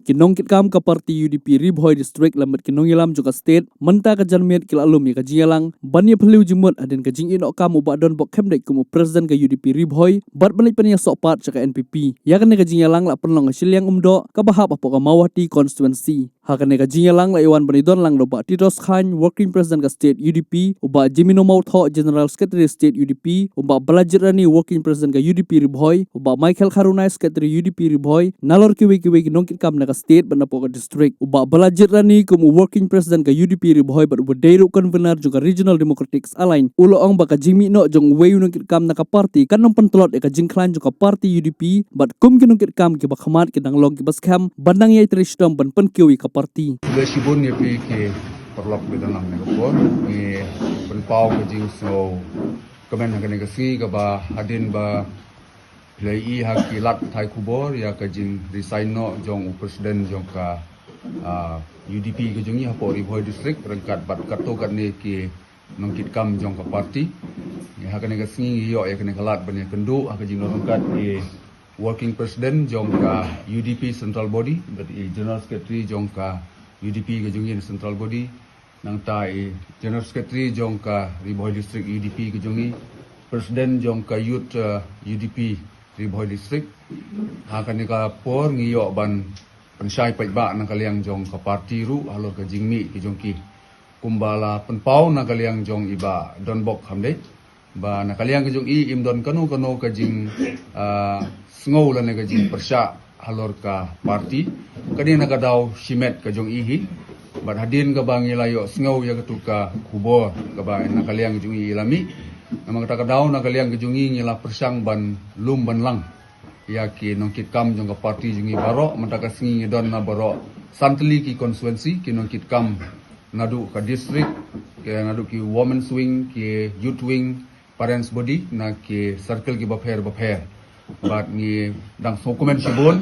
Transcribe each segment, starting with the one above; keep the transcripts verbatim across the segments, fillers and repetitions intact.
Ki nongkitkam ka party U D P Ri Bhoi District lem bad ki nongïalam jong ka state mynta ka janmiet ki la lum ïa ka jingïalang ban ïa phylliew jingmut hadien ka jingïehnoh kam u Bah Donbok Khymdeit kum u president ka U D P Ri Bhoi bad ban leit pynïasoh pat sha ka N P P. Ïa kane ka jingïalang la pynlong ha shiliang Umdoh kaba hap hapoh ka Mawhati constituency. Ha kane ka jingïalang la ïa wan ban ïadon lang da u Bah Titos Chyne, working president ka state U D P, u Bah Jemino Mawthoh, general secretary state U D P, u Bah Balajied Rani, working president ka U D P Ri Bhoi, u Bah Michael Kharunai, secretary U D P Ri Bhoi, nalor kiwei kiwei ki nongkitkam na ka state bad napoh ka district. U Bah Balajied Rani kum u working president ka U D P Ri Bhoi bad uba dei ruh convener jong ka Regional Democratic Alliance u la ong ba ka jingmih noh jong uwei u nongkitkam na ka party kan nang pyntlot ïa ka jingkhlaiñ jong ka party U D P bad kum ki nongkitkam kiba khmat ki dang long kiba skhem ban nang ïai trei shitom ban pynkiew ïa ka party. Khublei shibun ïa phi ki paralok ba don lang ha kane ka por. Ngi pynpaw ka jingsngew kmen ha kane ka sngi kaba hadien ba phi la ïohi ha ki lad pathai khubor ïa ka jingresign noh jong u president jong ka, ah, U D P ka jong ngi hapoh Ri Bhoi District ryngkat bad katto katne ki nongkitkam jong ka party. Ngi ha kane ka sngi ngi ïoh ïa kane ka lad ban ïakynduh ha ka jingdon ryngkat i working president jong ka U D P central body bad i general secretary jong ka U D P ka jong ngi central body. Nangta i general secretary jong ka Ri Bhoi District U D P ka jong ngi, president jong ka youth, uh, U D P Ri Bhoi District. Ha kane ka por ngi ïoh ban pynshai paidbah na ka liang jong ka party ruh halor ka jingmih ka jong ki. Kumba la pynpaw na ka liang jong i Bah Donbok Khymdeit ba na ka liang ka jong i im don kano kano ka jing, ah, sngew lane ka jingpyrshah halor ka party. Kane na ka daw shimet ka jong i hi. Bad hadien kaba ngi la ïoh sngew ïa katu ka khubor kaba na ka liang ka jong i i la mih, namar kata ka daw na ka liang ka jong i ngi la pyrshang ban lum ban lang ïa ki nongkitkam jong ka party jong ngi baroh. Mynta ka sngi ngi don na baroh san tylli ki constituency ki nongkitkam naduh ka district, ki naduh ki women's wing, ki youth wing, parents body na ki circle kiba pher bapher. Bad ngi dang sngewkmen shibun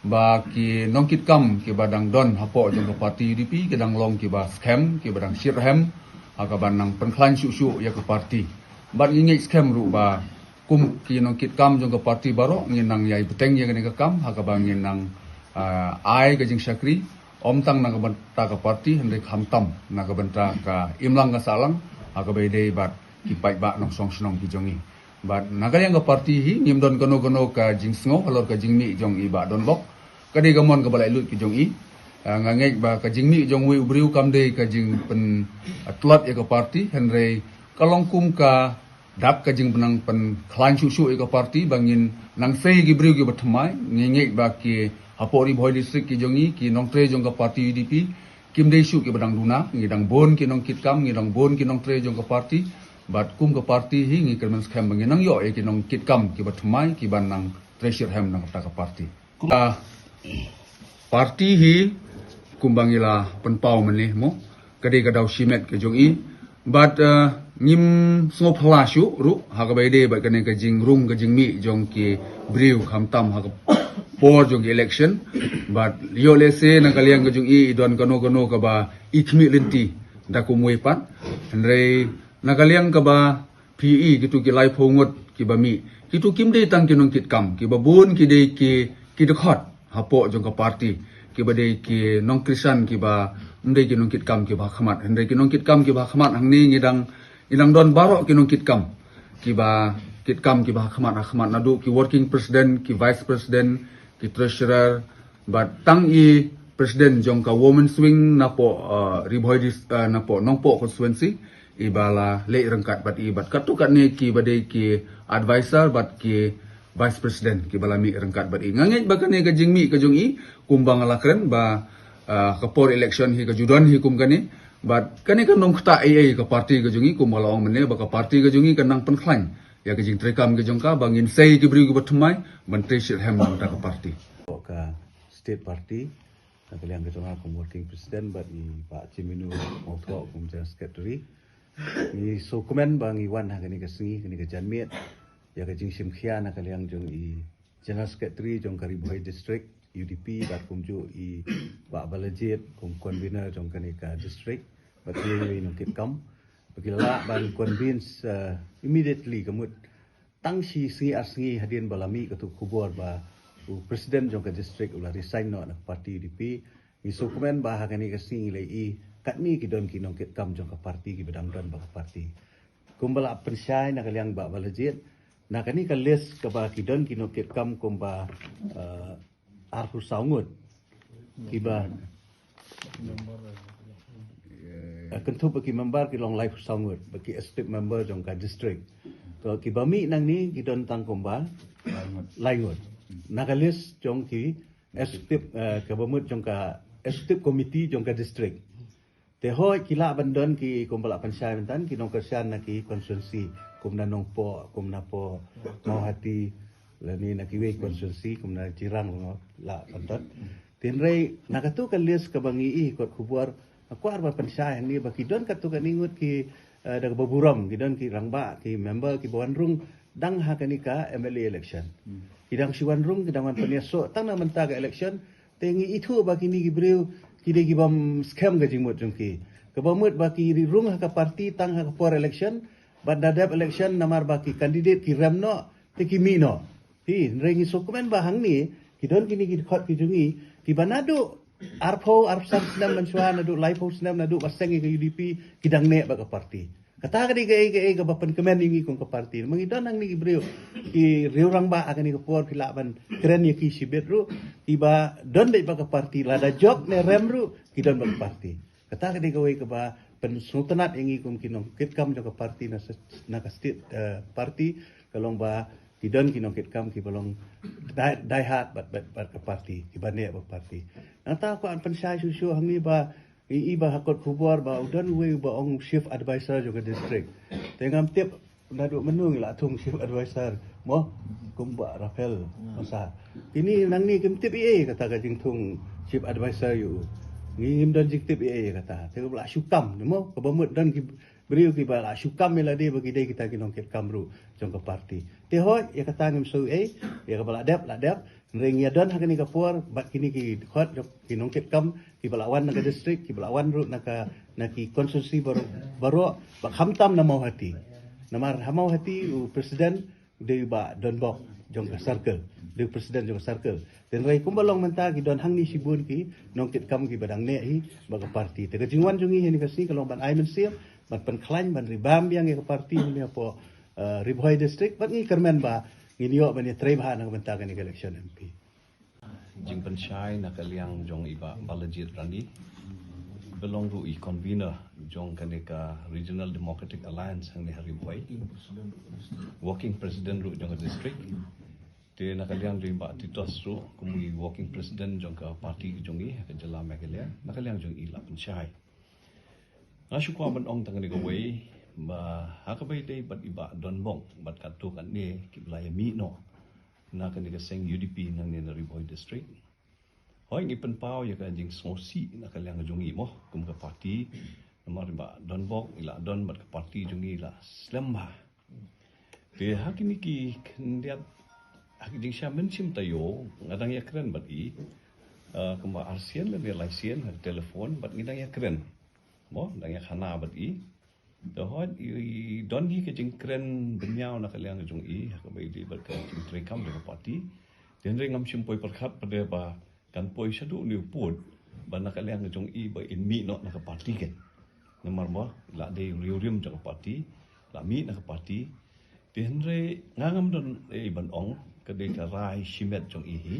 ba ki nongkitkam kiba dang don hapoh jong ka party U D P ki dang long kiba skhem, kiba dang shitrhem ha kaba nang pynkhlaiñ shuh shuh ïa ka party. Bad ngi ngeit skhem ruh ba kum ki nongkitkam jong ka party baroh ngin nang ïai bteng ïa kane ka kam ha kaba ngin nang, ah, ai ka jingshakri ym tang na ka bynta ka party hynrei khamtam na ka bynta ka imlang ka sahlang ha kaba ïadei bad ki paidbah nongshong shnong ki jong ngi. Bad na ka liang ka party hi ngim don kano kano ka jingsngew halor ka jingmih jong i Bah Donbok. Ka dei ka mon kaba laitluid ka jong i. Ah, nga ngeit ba ka jingmih jong uwei u briew kam dei ka jingpyntlot ïa ka party hynrei ka long kum ka dak ka jingbnang pynkhlaiñ shuh shuh ïa ka party ba ngin nang sei ki briew kiba thymmai. Ngi ngeit ba ki hapoh Ri Bhoi District ki jong ngi ki nongtrei jong ka party U D P kim dei shuh kiba dang duna. Ngi dang bun ki nongkitkam, ngi dang bun ki nongtrei jong ka party. Bad kum ka party hi ngi kyrmen skhem ba ngin nang ïoh ïa ki nongkitkam kiba thymmai kiba nang trei shitrhem na ka bynta ka party. Ka party hi kumba ngi la pynpaw mynne mo, ka dei ka daw shimet ka jong i. Bad, eh, ngim sngewphylla shuh ruh ha kaba ïadei bad kane ka jingrung ka jingmih jong ki briew khamtam ha ka por jong ki election. Bad ïoh lehse na ka liang ka jong i i don kano kano kaba i khmih lynti da kumwei pat. Hynrei na ka liang kaba phi i kitu ki laiphew ngut kiba mih, kitu kim dei tang ki nongkitkam, kiba bun ki dei ki, ki dkhot hapoh jong ka party, kiba dei ki nongkyrshan kiba ym dei ki nongkitkam kiba ha khmat. Hynrei ki nongkitkam kiba ha khmat hangne ngi dang, ngi dang don baroh ki nongkitkam kiba kitkam kiba ha khmat ha khmat naduh ki working president, ki vice president, ki treasurer, bad tang i president jong ka women's wing napoh, uh, Ri Bhoi Dis-, uh, napoh Nongpoh constituency, iba la leit ryngkat bad i bad katto katne kiba dei ki advisor bad ki vice president kiba la mih ryngkat bad i. Nga ngeit ba kane ka jingmih ka jong i kumba nga la kren ba, uh, ka por election hi ka ju don hi kum kane. Bad kane kam long kata ei ei ka party ka jong i kumba la ong mynne ba ka party ka jong i kan nang pynkhlaiñ ïa ka jingtrei kam ka jong ka ba ngin sei ki briew kiba thymmai ban trei shitrhem na ka bynta ka party. Ka state party na ka liang ka jong nga kum working president bad i Bah Jemino Mawthoh kum general secretary. Ngi sngewkmen ba ngi wan ha kane ka sngi, kane ka janmiet ïa ka jingshim khia na ka liang jong i general secretary jong ka Ri Bhoi district U D P bad kumjuh i Bah Balajied kum convener jong kane ka district bad kiwei nongkitkam. Ba ki lah ban convince, uh, immediately ka mut tang shi sngi ar sngi hadien ba la mih katu khubor ba u president jong ka district u la resign noh na ka party U D P. Ngi sngewkmen ba ha kane ka sngi ngi la ïohi katne ki don ki nongkitkam jong ka party kiba dang don bad ka party. Kumba la pynshai na ka liang Bah Balajied, na kane ka list kaba ki don ki nongkitkam kumba, eh, arphew saw ngut. Kiba, eh, kynthup ba ki member ki long laiphew saw ngut, ba ki executive member jong ka district. Ko kiba mih nangne ki don tang kumba lai ngut. Na ka list jong ki executive, eh, kaba mut jong ka executive committee jong ka district. Te hooid ki lah ban don ki kumba la pynshai mynta ki nongkyrshan na ki constituency, kum na Nongpoh, kum na poh Mawhati, lane na kiwei constituency kum na Jirang, la pyntot. Tynrai na katu ka list kaba ngi ïohi kot khubor, nga kwah ban pynshai hangne ba ki don katu katne ngut ki, eh, da kaba burom, ki don ki rangbah, ki member kiba wan rung dang ha kane ka M L A election. Ki dang shu wan rung, ki dang wan pynïasoh tang na mynta ka election. Te ngi ithuh ba kine ki briew ki dei ki bym skhem ka jingmut jong ki. Kaba mut ba ki rung ha ka party tang ha ka por election, bad da dep election namar ba ki candidate ki rem noh, te ki mih noh. Te hynrei ngi sngewkmen ba hangne ki don kine ki dkhot ki jong ngi kiba naduh arphew, arphew san snem mynshuwa, naduh laiphew snem, naduh ba seng ïa ka U D P, ki dang neh bad ka party. Kata ka dei kaei kaei kaba pynkmen ïa ngi kum ka party. Ma ngi don hangne ki briew ki riew rangbah ha kane ka por, phi lah ban kren ïa ki shibit ruh, kiba don beit bad ka party, lada jop ne rem ruh ki don bad ka party. Kata ka dei kawei kaba pynsngewtynnat ïa ngi kum ki nongkitkam jong ka party na, na ka state, eh, party, ka long ba ki don ki nongkitkam kiba long die, die hard bad, bad, bad ka party, kiba neh bad ka party. Nangta kwah pynshai shuh shuh hangne ba i, i ba ha kot khubor ba u don uwei uba ong chief advisor jong ka district. Te ngam tip naduh mynno ngi la thung chief advisor, mo, kum Bah Raphael Masa. Kine nangne kim tip ei ei kata ka jingthung chief advisor ïa u. Ngi ngim don jingtip ei ei kata. Te ba la shu kam, mo, kaba mut don ki briew kiba la shu kam ïa lade ba ki dei kita ki nongkitkam ruh jong ka party. Te hooid, ïa kata ngim sngew ei, ïa kaba la dep, la dep. Hynrei ngi ïa don ha kane ka por bad kine ki dkhot jong ki nongkitkam kiba la wan na ka district, kiba la wan ruh na ka, na ki constituency baroh, baroh, bad khamtam na Mawhati. Namar ha Mawhati u president dei Bah Donbok jong ka circle, dei president jong ka circle. Te hynrei kumba long mynta ki don hangne shibun ki nongkitkam kiba dang neh hi bad ka party. Te ka jingwan jong ngi hangne ka sngi ka long ban ai mynsiem, ban pynkhlaiñ, ban rebam biang ïa ka party hangne hapoh, eh, Ri Bhoi District, bad ngi kyrmen ba ngin ïoh ban ïatrei bha na ka bynta kane ka election M P. Jingpynshai na ka liang jong i Bah Balajied Rani, ba long ruh i convener jong kane ka Regional Democratic Alliance hangne ha Ri Bhoi, working president ruh jong ka district. Te na ka liang jong i Bah Titos ruh kum i working president jong ka party jong i ha ka jylla Meghalaya, na ka liang jong i la pynshai. Nga shu kwah ban ong tang kane kawei, ba ha kaba ïadei bad i Bah Donbok bad katto katne kiba la ïa mih noh na kane ka seng U D P nangne na Ri Bhoi District. Hooid, ngi pynpaw ïa ka jingsngewsih na ka liang jong ngi, mo, kum ka party. Namar i Bah Donbok i la don bad ka party jong ngi la slem bha. Te ha kine ki khyndiat, ha ki jingshah mynsiem taïew nga dang ïakren bad i, eh, kumba arsien lane laisien ha telephone, bad ngi dang ïakren, mo, dang ïakhana bad i. Te hooid, i, i don hi ka jingkren bynñiaw na ka liang jong i ha kaba ïadei bad ka jingtreikam jong ka party. Te hynrei ngam shym poi pyrkhat pat de ba kan poi shaduh une u pud ba na ka liang jong i ba in mih noh na ka party kan. Namar ba la dei riewrim jong ka party, la mih na ka party. Te hynrei nga ngam don ei ban ong, ka dei ka rai shimet jong i hi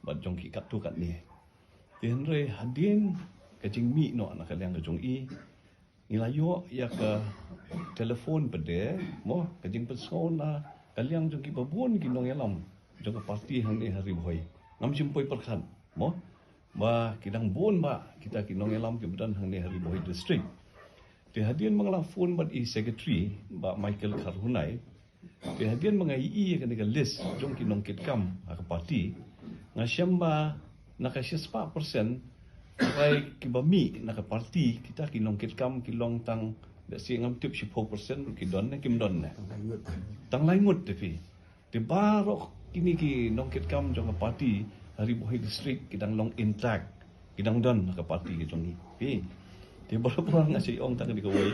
bad jong ki katto katne. Te hynrei hadien ka jingmih noh na ka liang jong i, ngi la ïoh ïa ka telephone pat de, mo, ka jingpynsngew na ka liang jong kiba bun ki nongïalam jong ka party hangne ha Ri Bhoi. Ngam shym poi pyrkhat, mo, ba ki dang bun bha kita ki nongïalam kiba don hangne ha Ri Bhoi District. Te hadien ba nga la phone bad i secretary, Bah Michael Kharhunai, te hadien ba nga ïohi ïa kane ka list jong ki nongkitkam ha ka party, nga shem ba na ka shispah percent trai kiba mih na ka party, kita ki nongkitkam ki long tang, lehse ngam tip shiphew percent ruh ki don ne kim don ne. Tang lai ngut te phi. Te baroh kine ki nongkitkam jong ka party ha Ri Bhoi District ki dang long intact, ki dang don ha ka party ka jong ngi. Phi. Te barabor nga sa ong tang kane kawei.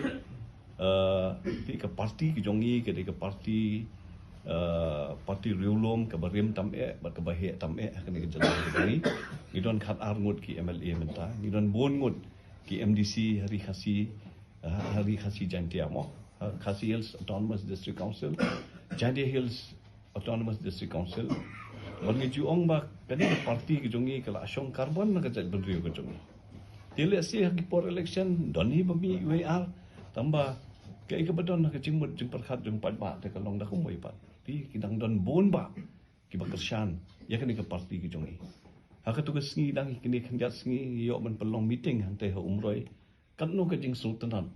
Eh, te ka party ka jong ngi ka dei ka party uh, parti riewlum kaba rim tam eh bad kaba heh tam eh ha kane ka jylla ka jong ngi. Ngi don khat ar ngut ki M L A mynta, ngi don bun ngut ki M D C ha Ri Khasi, uh, ha Ri Khasi Jaintia mo, uh, Khasi Hills Autonomous District Council, Jaintia Hills Autonomous District Council. Bad ngi ju ong ba kane ka parti ka jong ngi ka la shong karbon na ka jaitbynriew ka jong ngi. Te lehse ha ki por election don hi ba mih iwei ar, tangba kaei kaba don ha ka jingmut jingpyrkhat jong paidbah te ka long da kumwei pat. Te ki dang don bun bah kiba kyrshan ïa kane ka parti ka jong ngi. Ha katu ka sngi dang kine khyndiat sngi ngi ïoh ban pynlong meeting hangtei ha Umroi. Katno ka jingsngewtynnat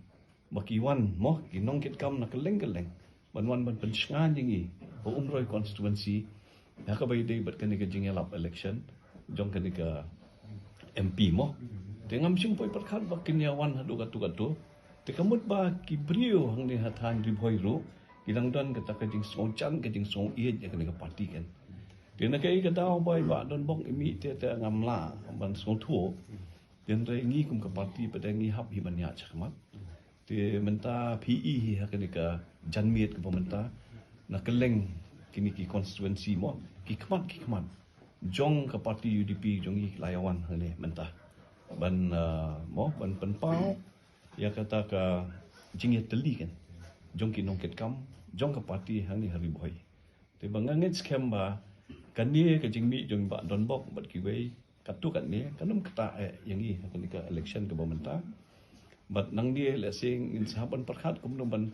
ba ki wan mo ki nongkitkam na kylleng kylleng ban wan ban pynshngaiñ ïa ngi ha Umroi constituency ha kaba ïadei bad kane ka jingïalap election jong kane ka M P mo. Te ngam shym poi pyrkhat ba kin ïa wan haduh katu katu. Te ka mut ba ki briew hangne ha thaiñ Ri Bhoi ruh ki dang don kata ka jingsngewjan ka jingsngewieit ïa kane ka parti kan. Te na kaei ka daw ba i Bah Donbok i mih te te ngam lah ban sngewthuh. Te hynrei ngi kum ka parti pat ngi hap hi ban ïaid shakhmat. Te mynta phi i hi ha kane ka janmiet kaba mynta na kylleng kine ki constituency mo ki khmat ki khmat jong ka parti U D P jong ngi ki la ïa wan hangne mynta ban, uh, mo ban pynpaw ïa kata ka jingïatylli kan jong ki nongkitkam jong ka parti hangne ha Ri Bhoi. Te ba nga ngeit skhem ba kane ka jingmih jong Bah Donbok bad kiwei katu kane kan ym ktah eh ïa ngi ha kane ka election kaba mynta. Bad nangne lehse ngin sa hap ban pyrkhat kumno ban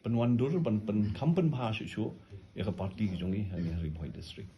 pynwandur ban pynkham pynbha shuh shuh ïa ka parti ka jong ngi hangne ha Ri Bhoi District.